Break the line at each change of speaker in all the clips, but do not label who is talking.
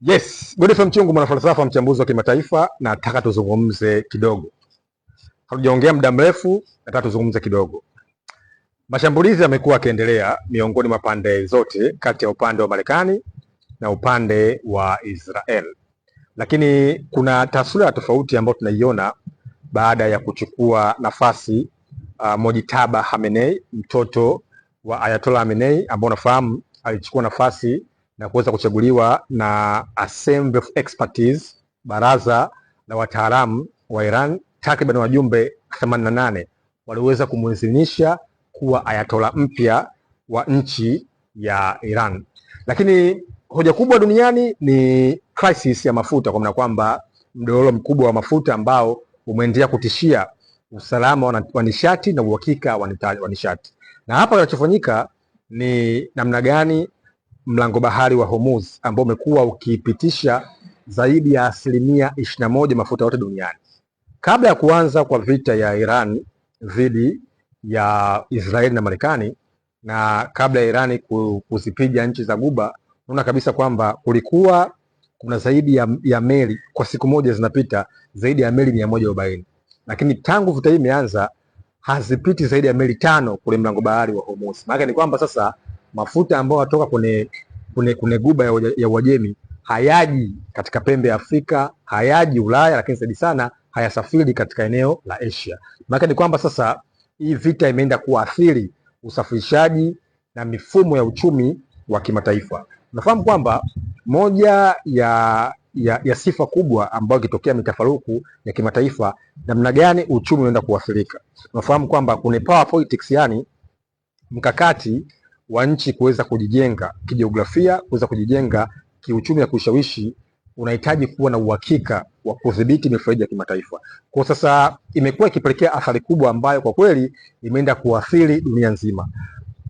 Yes, Godfrey Mchungu, mwanafalsafa, mchambuzi wa kimataifa, nataka tuzungumze kidogo. Hatujaongea muda mrefu, nataka tuzungumze kidogo. Mashambulizi yamekuwa yakiendelea miongoni mwa pande zote, kati ya upande wa Marekani na upande wa Israel, lakini kuna taswira tofauti ambayo tunaiona baada ya kuchukua nafasi Mojtaba Khamenei, mtoto wa Ayatollah Khamenei ambao unafahamu alichukua nafasi na kuweza kuchaguliwa na Assembly of Expertise, baraza la wataalamu wa Iran, takriban wajumbe 88 waliweza kumuidhinisha kuwa ayatola mpya wa nchi ya Iran. Lakini hoja kubwa duniani ni crisis ya mafuta, kwa maana kwamba mdororo mkubwa wa mafuta ambao umeendelea kutishia usalama wa nishati na uhakika wa nishati. Na hapa kinachofanyika ni namna gani mlango bahari wa Hormuz ambao umekuwa ukipitisha zaidi ya 21% mafuta yote duniani. Kabla ya kuanza kwa vita ya Iran dhidi ya Israeli na Marekani na kabla ya Irani kuzipiga nchi za Guba, unaona kabisa kwamba kulikuwa kuna zaidi ya meli kwa siku moja zinapita zaidi ya meli 140, lakini tangu vita hii imeanza hazipiti zaidi ya meli 5 kule mlango bahari wa Hormuz. Maana ni kwamba sasa mafuta ambayo yanatoka kwenye guba ya Uajemi hayaji katika pembe ya Afrika, hayaji Ulaya, lakini zaidi sana hayasafiri katika eneo la Asia. Maana ni kwamba sasa hii vita imeenda kuathiri usafirishaji na mifumo ya uchumi wa kimataifa. Unafahamu kwamba moja ya sifa kubwa ambayo ikitokea mitafaruku ya kimataifa, namna gani uchumi unaenda kuathirika. Unafahamu kwamba kuna power politics, yani mkakati wa nchi kuweza kujijenga kijiografia, kuweza kujijenga kiuchumi na kushawishi, unahitaji kuwa na uhakika wa kudhibiti mifereji ya kimataifa. Kwa sasa imekuwa ikipelekea athari kubwa ambayo kwa kweli imeenda kuathiri dunia nzima.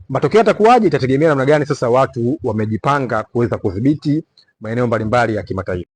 Matokeo yatakuwaje itategemea namna gani sasa watu wamejipanga kuweza kudhibiti maeneo mbalimbali ya kimataifa.